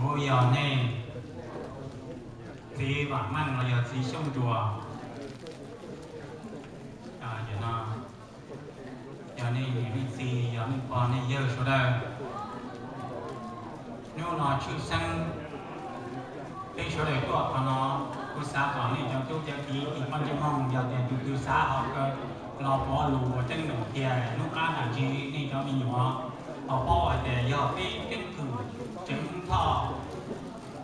Kuv yog nej txiv Vam Meej los yog txiv Xyooj Nruas, no, yog nej niam nej txiv, yog nej pog nej yawg sawv daws. Hnub no tshwj xeeb peb sawv daws tuaj qhov no, kuv xav kom nej cov tub cov kiv ib pab ntsej moog, yog tias tus twg xav ho los pov lus ua teeb meem tias hnub qab tam sim nej cov me nyuam ho paub hais tias yog peb keeb kwm tsev Hmoob Thoj,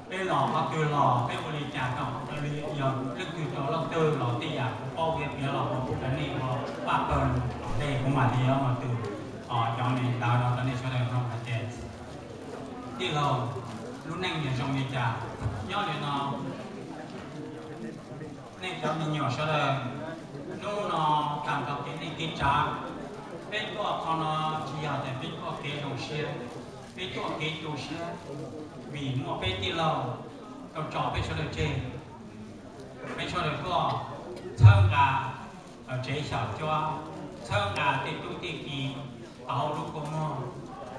peb los qhov twg los peb ua li cas kom li yog leej twg rau leej twg los tej yam kuv paub piav los kuv pub rau nej ua paj pawg tom ntej, kuv mam li yuav mus tws cov me ntawv no rau nej sawv daws mloog hais tias tij laug lub neej yog zoo li cas. Nyob li no, nej cov me nyuam sawv daws, hnub no tag nrho kev neej kev tsav, peb tuaj qhov no tsis yog tias peb tuaj kev zoo siab, peb tuaj kev tu siab, vim muaj peb tij laug tau tso peb sawv daws tseg. Peb sawv daws tuaj txhawb nqa tsev xyaum cuab, txhawb nqa tej tub tej kiv tau lub kua muag,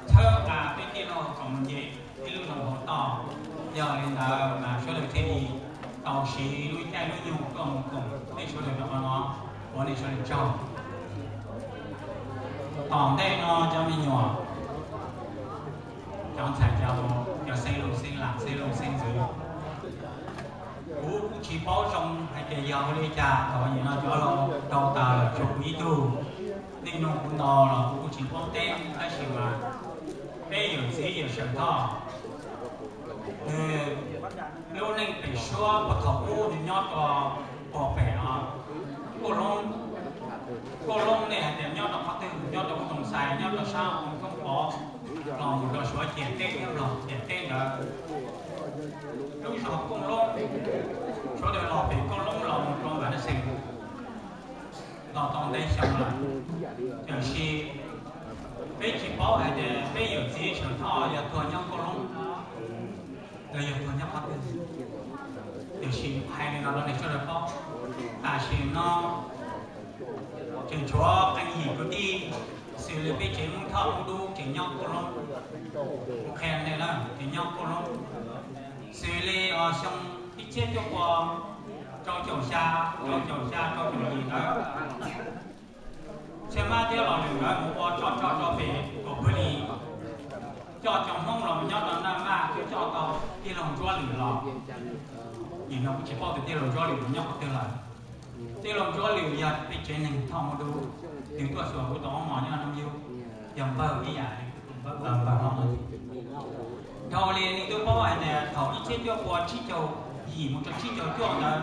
txhawb nqa peb tij laug kom mus nce ib lub zoo hauv toj. Yog li ntawd mas sawv daws thiaj li tau siv lub caij lub nyoog tuaj mus koom nej sawv daws rau qhov no, ua nej sawv daws tsaug. Tom ntej no cov me nyuam, cov ntxhais cov, cov xeeb leej xeeb lam xeeb leej xeeb ntxwv, kuv kuj tsis paub zoo hais tias yog ua li cas thaum nim no cov laus rau tas lawm tshuav kuv ib tug. Nej nug kuv ntau los kuv kuj tsis paub teb, tab sis mas peb yawm txiv yawm Sawm Thoj, nws lub neej pem suab puag thaum ub nws nyob rau puag pem no, Kauj Loob. Kauj Loob nej hais tias nyob rau qhov twg? Nyob rau Tooj Xais, nyob rau sab Tooj Pov los mus rau Suav ciam teb thiab Nplog ciam teb ntawd. Lub zos Kauj Loob, sawv daws los pem Kauj Loob los mus rau Npas Nas Xees los tau ntev xyoo lawm, tiam sis peb tsis paub hais tias peb yawm txiv Sawm Thoj yog tuag nyob Kauj Loob los yog tuag nyob qhov twg. Tiam sis hais li no rau nej sawv daws paub, tam sim no tseem tshuav qee yim kwv tij xws li peb tsev Hmoob Thoj Hmoob Dub tseem nyob Kauj Loob. Kuv qhia nej na, tseem nyob Kauj Loob. Xws li xyoo ib txhiab cuaj pua rau caum xya, rau caum xya, rau caum yim ntawd, Txhiaj Mab thiab Los Lwm nkawd mus ua tsov rog rau pem Kaum Phav Lis, coj cov Hmoob los nyob rau Naj Maj, thiaj coj tau tij laug Ntsuab Lwm los. Nim no kuv tsis paub tias tij laug Ntsuab Lwm nyob qhov twg lawm. Tij laug Ntsuab Lwm yog peb tsev neeg Thoj Hmoob Dub, nws tuaj xyuas kuv tau ob hmos nyob Naj Yub, yog npawg ib yam li npawg no. Dhau li nej twb paub hais tias thaum ib txhiab cuaj pua tsib caug yim mus rau tsib caug cuaj ntawd,